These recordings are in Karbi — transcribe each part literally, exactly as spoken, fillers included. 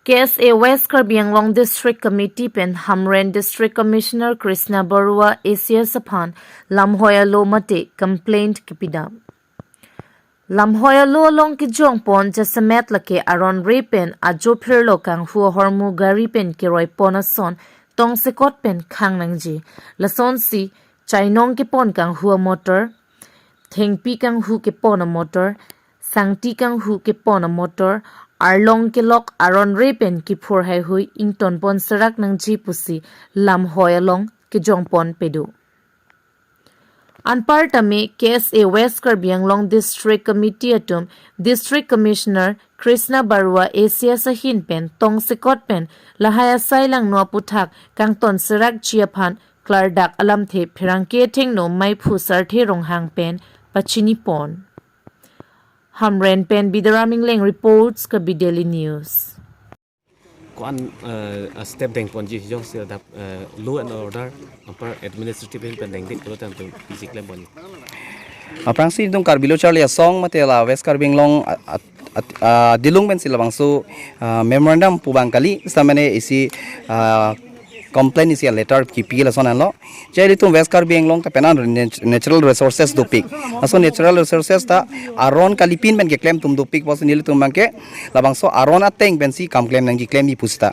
K S A West Karbi Anglong District Committee pen Hamren District Commissioner Krishna Barua A C S aphan lamhoi alo mate complaint kepidam. Lamhoi alo along kejongpon jasemet lake aron re pen ajo phirlo kanghu ahormu gari pen keroipon ason tongsekot pen khang nangji. Lasonsi chainong kepon kanghu amotor, thengpi kanghu kepon amotor, sangti kanghu kepon amotor, arlong kelok aron re pen kiphur haihui ingtonpon serak nangji pusi lamhoi along kejongpon pedo. Anpartame K S A West Karbi Anglong District Committee atum District Commissioner Krishna Barua A C S ahin pen tongsekot pen lahai asai langno aputhak kangton serakji aphan klardak alamthe pherangke athengno maiphu Sarthe Ronghang pen pachinipon. Hamren pen Bidaram Ingleng reports, Karbi Daily News. Ko-an, eh, step dengponji jongsi adap, eh, law and order anpar administrative ahin pen dengdik pulo tangte isi klemponji. Aphrangsi itum Karbi Lo Charli Asong mate la West Karbi Anglong a, a, a, a, dilung pensi labangso, ah, memorandum pu abang kali, seta mane isi, ah, complaint isi letter kipi lason anlo. Je ilitum West Karbi Anglong ta penan nat-, natural resources dopik. Laso natural resources ta aron kalipin pen keklem atum dopik, pusi nelitum abangke labangso aron ateng pensi kam klem nangji, klemji pu seta.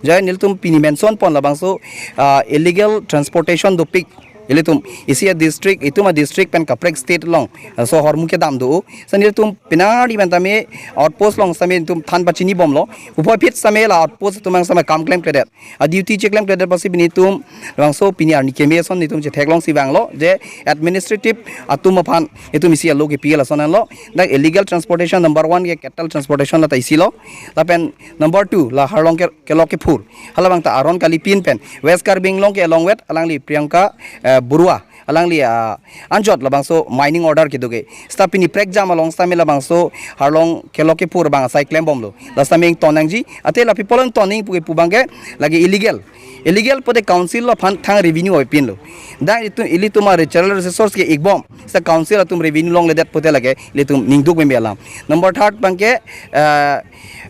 Je nelitum pini mention pon labangso, ah, illegal transportation dopik. Ilitum isi a-district, itum a-district pen kaprek state along, ah, so ahormu kedam do. Seta nelitum penari pen tame outpost along seta nelitum than pachinibomlo. Puvoiphit seta la outpost atum abang seta kam klemkledet, a-duty cheklemkledet pusi pini itum labangso pini arni keme ason itum chetheklongsi vanglo je administrative atum aphan itum isi alo kipi lason anlo. Dak illegal transportation number one ke cattle transportation lata isilo. Lapen number two la arlong ke, kelok kephur. Halabang ta aron kalipin pen West Karbi Anglong ke along wet alangli Priyanka, eh, Barua, alangli, ah, anjot labangso mining order kedo ke. Seta pini prekjam along seta labangso arlong kelok kephur abang asai klembomlo. La seta ington nangji, ante la people ington nangji pu ke pu abangke lagi illegal. Illegal pute council aphan thang revenue oi pinlo. Dak itum ilitum a-natural resource ke-ikbom, seta council atum revenue longledet pute lake ilitum ningduk meme alam. Number third abangke, eh,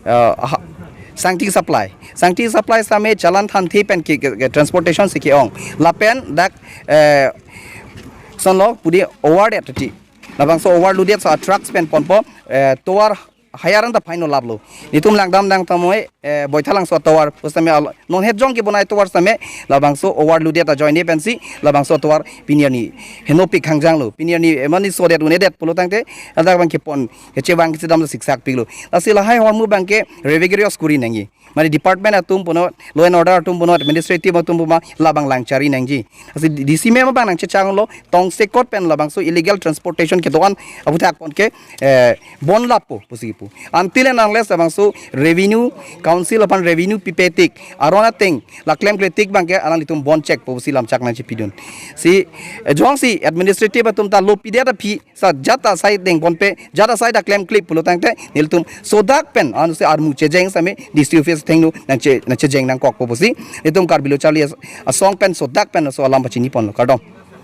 eh, ha-, sangti supply. Sangti supply seta challan thanthe pen ke, ke, ke transportation si ke-ong. Lapen dak, eh, sonlo pudi overloaded ti. Labangso overloaded so a-trucks pen ponpo, eh, tovar hire anta fine laplo. Nelitum langdamdang tame, eh, Boithalangso tovar, pu seta al-, non het jong kebonai tovar seta labangso overloaded ajoine pensi labangso tovar pini arni henopik hangjanglo. Pini arni, eh, mane sodet unedet pulo tangte, ladak abang kepon, kechevang kechedam siksakpiklo. Lasi lahai ahormu abangke rigorous kuri nangji. Mane department atum punon, law and order atum punon, administrative atum punon, labang langchari nangji. Lasi D C ma'am abang nangchechanglo, tongsekot pen labangso illegal transportation kedo-an aputhak ponke, eh, bon lappo pusi pu. Until and unless labangso revenue, council aphan revenue pipetik, aron ateng la klemkletik abangke alanglitum bon chekpo pusi lamchak nangchepidun. Si, eh, jongsi administrative atum ta law pidet aphi, seta jat asai dengponpe, jat asai ta klemklip pulo tangte, nelitum sodak pen, ansi armu chejeng seta D C office athengno nangche, nangchejeng nangkokpo pusi, nelitum Karbi Lo Charli As-, Asong pen sodak pen laso alam pachiniponlo, kardom.